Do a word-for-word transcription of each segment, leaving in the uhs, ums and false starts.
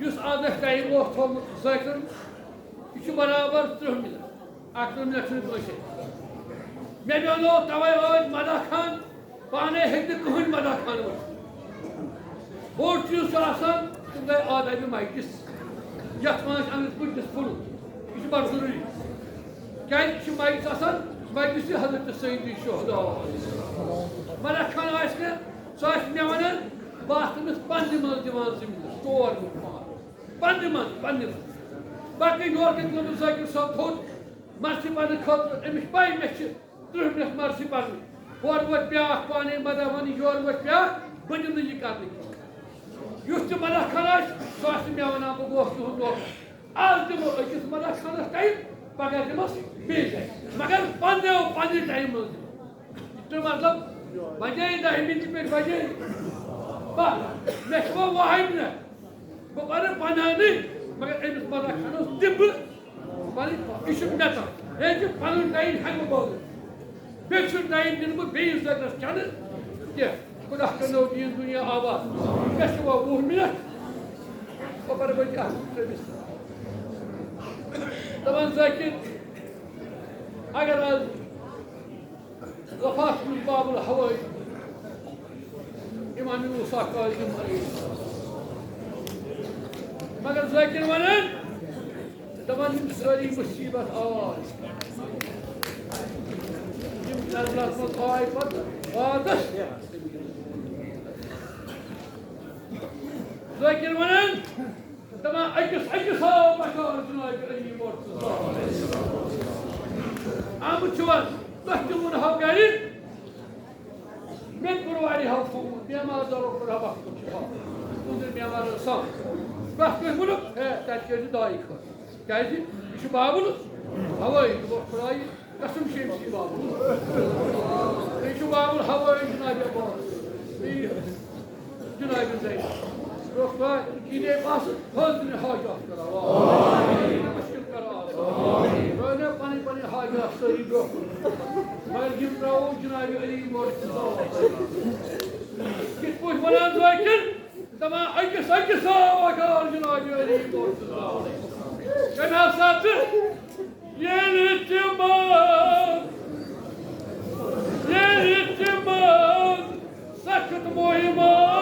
یُس آز اَسہِ ٹایم اوس تھوٚومُت ذٲکرَن، یہِ چھُ برابر ترٕٛہ مِنٹ۔ اَکھ ترٕٛہ مِنٹ چھُنہٕ کٲنٛسہِ۔ مےٚ میلیو تَوَے ٲدۍ مدح خان، پانَے ہیٚکہِ نہٕ کٕہٕنۍ مدح خان ؤنِتھ۔ بوٚڑ چیٖز چھُ آسان، تِم گٔے آدابِ مجلس، یَتھ وَنان چھِ انگریزی پٲٹھۍ discipline۔ یہِ چھُ بڑٕ ضروٗری، کیٛازِ یہِ چھُ مجلس آسان، مجلس حضرت سیدی شہدا۔ مدح خان آسہِ نہٕ، سُہ آسہِ مےٚ وَنان، بہٕ آسہٕ تٔمِس پننہِ منٛز دِوان زٔمیٖنَس ژور گُنٛٹھ پانہٕ۔ پننہِ منٛز، پننہِ منٛز۔ باقٕے یورٕ کَتہِ ووٚنُس ذٲکِر صٲب تھوٚد، مرثی پرنہٕ خٲطرٕ، أمِس چھِ پَے مےٚ چھِ ترٕٛہ مِنٹ مرثی پرنہِ۔ ہورٕ ووت بیٛاکھ پانَے مدح وَنہِ، یورٕ ووت بیٛاکھ، بہٕ دِمہٕ نہٕ یہِ کرنہٕ کینٛہہ۔ یُس تہِ مدح خان آسہِ، سُہ آسہِ مےٚ وَنان، بہٕ گوس تُہُنٛد نوکر۔ آز دِمو أکِس مدح خانَس ٹایم، پگاہ دِمَس بیٚیہِ ٹایم۔ مگر پننیو پننہِ ٹایمہٕ منٛز دِمو۔ یہِ چھُ مطلب، بجے دَہہِ مِنٹہِ پٮ۪ٹھ بجے باہ۔ مےٚ چھُ وۄنۍ وُہَے مِنٹ۔ بہٕ پَرٕ پنٛدہَنٕے، مگر أمِس مدح خانَس دِمہٕ بہٕ پَنٕنۍ، یہِ چھُ مےٚ تام۔ یہِ چھُ پَنُن ٹایم ہٮ۪کہٕ بہٕ بٲگِتھ۔ بیٚیہِ چھُ ٹایم دِنہٕ بہٕ بیٚیِس ذٲکرَس کھٮ۪نہٕ کینٛہہ۔ خدا کٔرنو دیٖن دُنیا آباد۔ مےٚ چھُ وۄنۍ وُہ مِنٹ۔ بہٕ پَرٕ وۄنۍ کیٛاہ أمِس؟ دَپان ذٲکِر، اگر آز وفات منٛز باب الہوٲیی امام موسیٰ کاظم علیہ السلام۔ مگر ذٲکِر وَنان، دَپان یِم سٲری مُصیٖبت آے، یِم نظرَس منٛز آے پَتہٕ وادَس۔ ذٲکِر وَنان، دَپان أکِس أکِس آو بَکار جِنابِ علی مرتضیٰ۔ آمُت چھُوا؟ تۄہہِ تہِ ووٚنہو گَرِ، مےٚ تہِ کوٚر واریاہو فون، بٮ۪مار دارو کوٚر وقتُک شِفا۔ تُہٕنٛدِ بٮ۪مارَن سان۔ پرٛٮ۪تھ کٲنٛسہِ ووٚنُکھ، ہے، تَتہِ کٔرۍزِ دعایہِ خٲر۔ کیٛازِ؟ یہِ چھُ بابُل ہوٲیی۔ دوٚپُکھ، خۄدایہِ، قسم چھِ أمۍ سٕے بابُل۔ یہِ چھُ بابُل ہوٲیی جِنابِ عباس۔ بیٚیہِ جِنابِ زینب۔ دوٚپُکھ، خۄداے، یہِ دے پاسہٕ، تھٲوزِ مےٚ حاجات قرار۔ مُشکِل قرار۔ تھٲوزِ مےٚ پَنٕنۍ پَنٕنۍ حاجات سٲری برٛونٛہہ کُن۔ مگر یِم ترٛاوو جِنابِ علی مرتضیٰ۔ کِتھ پٲٹھۍ وَنان ذٲکِر؟ دَپان أکِس أکِس آو بَکار جِنابِ علی مرتضیٰ۔ کَمہِ حسابہٕ؟ ییٚلہِ تِمن، ییٚلہِ تِمن سخت مُہِمہٕ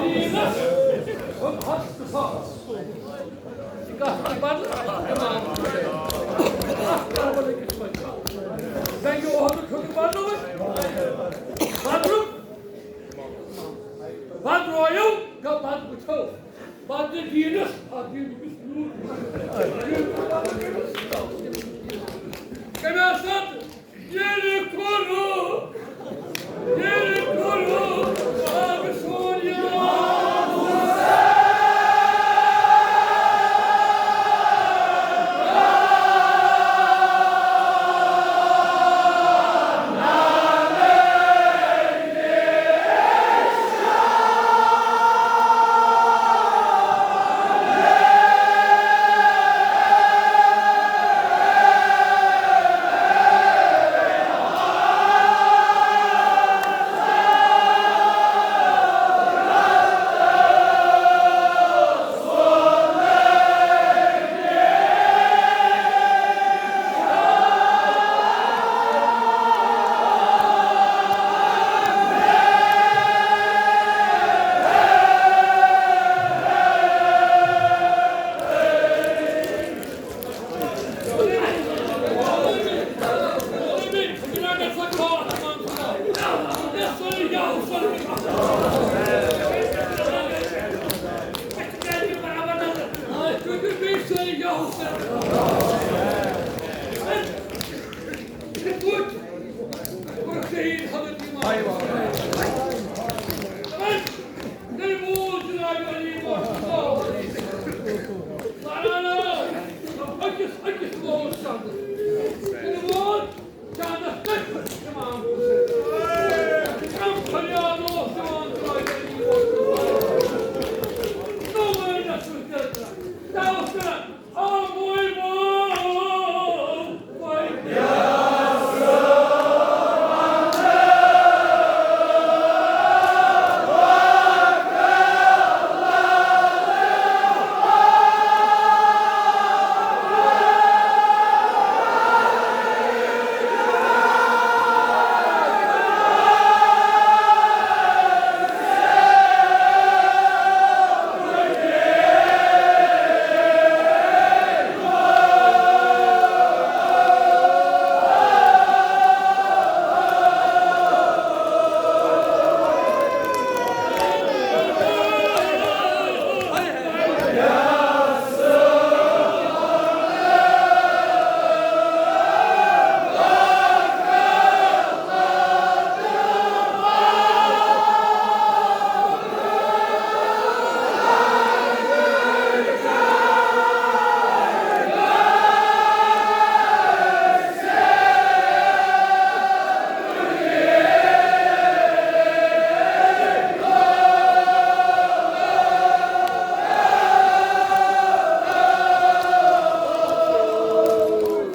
یہِ کَتھ چھِ پَتہٕ اِمام حُسین۔ اَتھ کَرو أکِس منٛز۔ جنگِ اُحدُک چھُنہٕ بدلومُت۔ بدلُک، بدلویو، گوٚو بد وٕچھو۔ پتہٕ دیٖنس، اتھ دیٖن کُس نوٗر۔ کمہِ آسہٕ؟ ییٚلہِ کوٚرُکھ، ییٚلہِ کوٚرُکھ، آب سون یار۔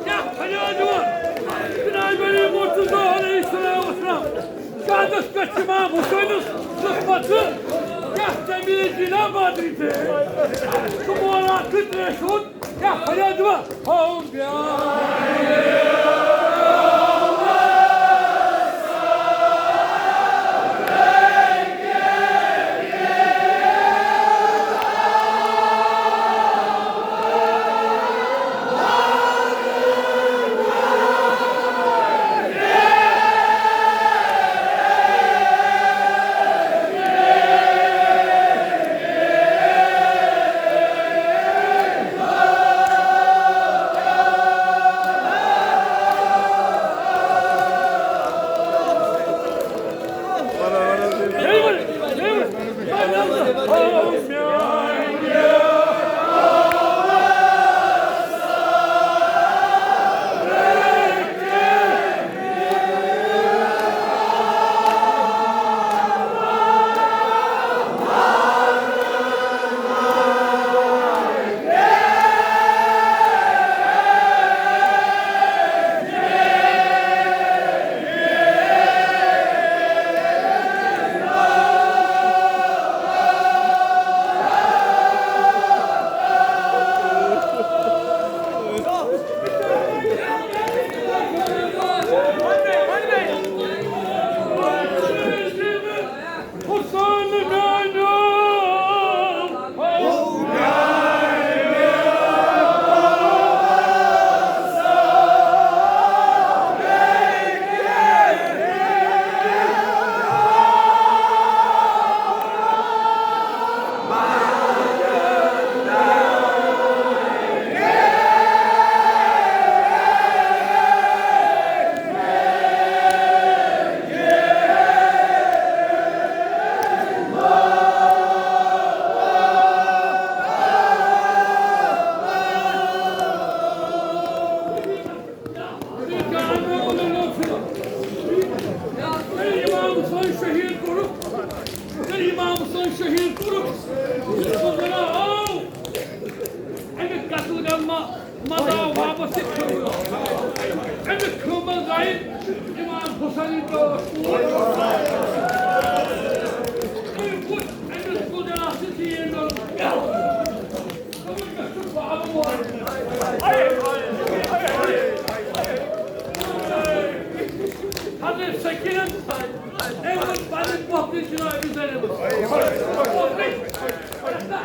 کیٛاہ فریاد یِوان؟ جناب علی مرتضیٰ علیہ السلام وسلام۔ شہادت پٮ۪ٹھ امام حسینس خدمت۔ کیٛاہ تمیٖز دِنا بدری تھے؟ ژٕ مولا تہٕ ترٛیش ہُنٛد کیٛاہ فریاد یِوان؟ ہاوُن بیٛاکھ۔ حضرت سکینہ، أمۍ ووٚن پنٕنۍ پۄپھ تہِ جناب زینب۔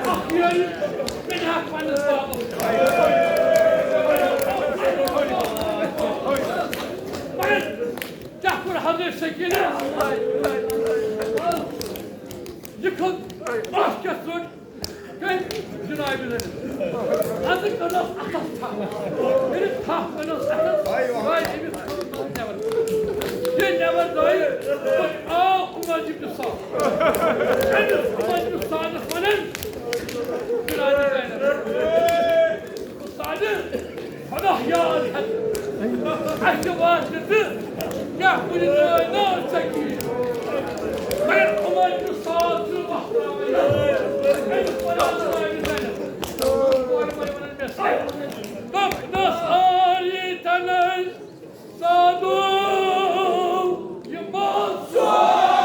اکھ یورٕ، مےٚ نہٕ حق پننِس بابس۔ مگر کیٛاہ کوٚر حضرت سکینہ؟ یہِ کھوٚت، اَتھ کیٛاہ ژوٚٹ؟ کٔمۍ جنابِ زینب؟ اَدٕ کٔرنَس اَتھَس تھپھ۔ ییٚلہِ تھپھ کٔرنَس اَتھَس، درٛاے أمِس نٮ۪بر۔ ییٚلہِ نٮ۪بر درٛاے، پَتہٕ آو عمر ابن سعد۔ أمِس عمر ابن سعدَس وَنان، جنابِ زینب، سعدِ، خۄدا یاد ہٮ۪تھ۔ اَسہِ واتہِ تہٕ کیٛاہ کُنہِ جایہِ نار ژَکی۔ مگر عمر ابن سعد چھُنہٕ وۄتھراوان۔ أمِس وَنان جنابِ زینب۔ کورِ وَنہِ وَنان مےٚ سۭتۍ۔ دوٚپنَس، آیی تَنَے سعدو یہِ منصور۔